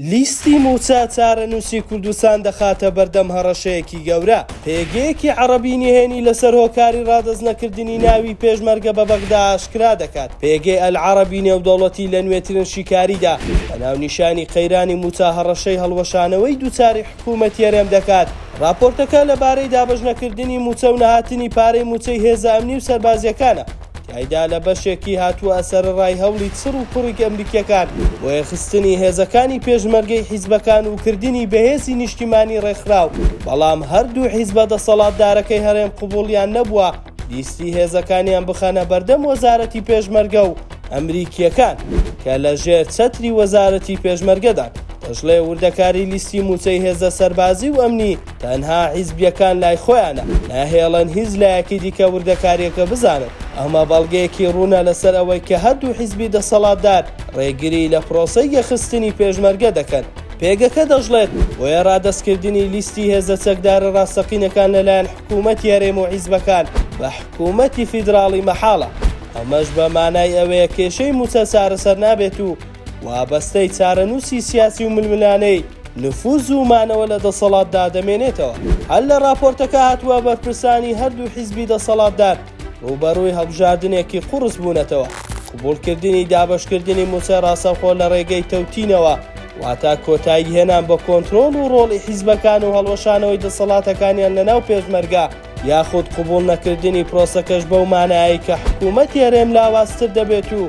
لیستی مووچە چارەنووسی کوردستان دەخاتە بەردەم هەڕەشەیەکی گەورە. پێگەیەکی عەڕەبی نهێنی لەسەر هۆکاری ڕادەست نەکردنی ناوی پێشمەرگە بە بەغدا ئاشکرا دەکات. پێگەی ئەلعەڕەبی نێودەوڵەتی لە نوێترین شیکاریدا بە ناونیشانی قەیرانی مووچە هەڕەشەی هەڵوەشانەوەی دووچاری حکوومەتی هەرێم دەکات. ڕاپۆرتەکە لەبارەی دابەشنەکردنی مووچە و نەهاتنی پارەی مووچەی هێزە ئەمنی و سەربازییەکانە. تیایدا لە بەشێکی هاتووە سەرەڕای هەوڵی چڕ و پڕی ئەمریکیەکان بۆ یەکخستنی هێزەکانی پێشمەرگەی حیزبەکان و کردنی بەهێزی نیشتیمانی ڕێکخراو، بەڵام هەردوو حیزبە دەسەڵاتدارەکەی هەرێم قبوڵیان نەبووە لیستی هێزەکانیان بخەنە بەردەم وەزارەتی پێشمەرگە و ئەمریکیەکان کە لە ژێر چەتری وەزارەتی پێشمەرگەدان. دەشڵێ وردەکاری لیستی مووچەی هێزە سەربازی و ئەمنی تەنها حیزبیەکان لای خۆیانە، ناهێڵن هیچ لایەکی دیکە وردەکاریەکە بزانن، ئەمە بەڵگەیەکی ڕوونە لەسەر ئەوەی کە هەردوو حیزبی دەسەڵاتدار ڕێگری لە پرۆسەی یەکخستنی پێشمەرگە دەکەن. پێگەکە دەشڵێت، بۆیە ڕادەستکردنی لیستی هێزە چەکدارە ڕاستەقینەکان لەلایەن حکوومەتی هەرێم و حیزبەکان بە حکوومەتی فیدراڵی مەحاڵە، ئەمەش بە مانای ئەوەیە کێشەی مووچە چارەسەر نابێت و وابەستەی چارەنووسی سیاسی و ململانێی نفوز و مانەوە لە دەسەڵاتدا دەمێنێتەوە. هەر لە ڕاپۆرتەکە هاتووە بەرپرسانی هەردوو حیزبی دەسەڵاتدار ڕووبەڕووی هەڵبژاردنێکی قوڕس بوونەتەوە، قبوڵکردنی دابەشکردنی مووچە ڕاستەوخۆ لە ڕێگەی تەوتینەوە، واتە کۆتاییهێنان بە کۆنترۆڵ و ڕۆڵی حیزبەکان و هەڵوەشانەوەی دەسەڵاتەکانیان لەناو پێشمەرگە، یاخود قبوڵ نەکردنی پرۆسەکەش بەو مانایەی کە حکوومەتی هەرێم لاوازتر دەبێت و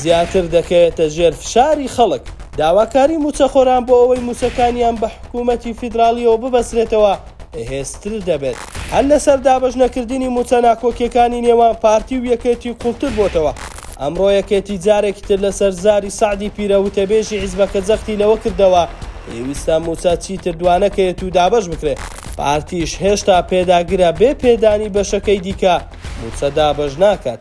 زیاتر دەکەوێتە ژێر فشاری خەڵک. داواکاری مووچەخۆران بۆ ئەوەی مووچەکانیان بە حکوومەتی فیدراڵییەوە ببەسترێتەوە بەهێزتر دەبێت. هەر لەسەر دابەش نەکردنی مووچە ناکۆکیەکانی نێوان پارتی و یەکێتی قوڵتر بۆتەوە. ئەمڕۆ یەکێتی جارێکی تر لەسەر زاری سەعدی پیرە وتەبێژی حیزبەکە جەختی لەوە کردەوە پێویستە مووچە چیتر دوانەکەوێت و دابەش بکرێت. پارتیش هێشتا پێداگرە بێ پێدانی بەشەکەی دیکە مووچە دابەش ناکات.